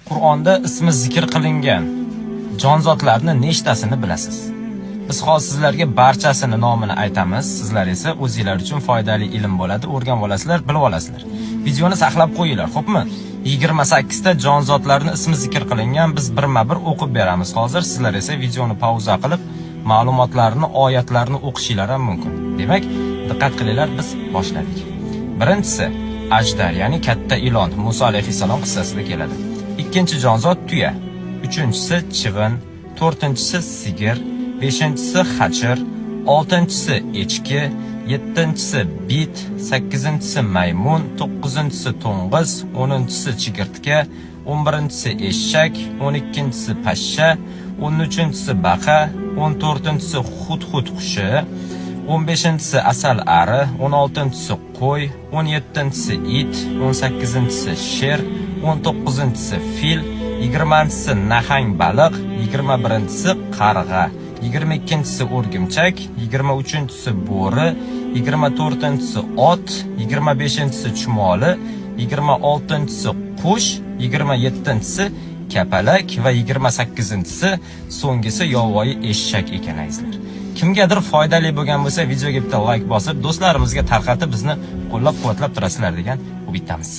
Qur'onda ismi zikr qilingan jonzotlarni nechtasini bilasiz? Biz hozir sizlarga barchasini nomini aytamiz. Sizlar esa o'zinglar uchun foydali ilm bo'ladi, o'rganib olasizlar, bilib olasizlar. Videoni saqlab qo'yinglar, xo'pmi? 28 ta jonzotlarni ismi zikr qilingan. Biz birma-bir o'qib beramiz hozir. Sizlar esa videoni pauza qilib, ma'lumotlarni, oyatlarni o'qishinglar ham mumkin. Demak, diqqat qilinglar, biz boshladik. Birinchisi ajdar, ya'ni katta ilon, Musa alayhissalom qissasida keladi. Ikkinchi jonzot tuya, uchinchisi chivin, to'rtinchisi sigir, beshinchisi xachir, oltinchisi echki, yettinchisi bit, sakkizinchisi maymun, to'qqizinchisi to'ng'iz, 10-inchisi chigirtka, 11-inchisi eshak, 12-inchisi pashsha, 13-inchisi baqa, 14-inchisi hudhud qushi, 15-inchisi asal ari, 16-inchisi qo'y, 17-inchisi it, 18-inchisi sher, 19-inchisi fil, 20-inchisi nahang baliq, 21-inchisi qarg'a, 22-inchisi o'rgimchak, 23-inchisi bo'ri, 24-inchisi ot, 25-inchisi chumoli, 26-inchisi qush, 27-inchisi kapalak va 28-inchisi, so'nggisi yovvoyi eshak ekan, azizlar. Kimgadir foydali bo'lgan bo'lsa, videoga bitta like bosib, do'stlarimizga tarqatib, bizni qo'llab-quvvatlab turasizlar degan umiddamiz.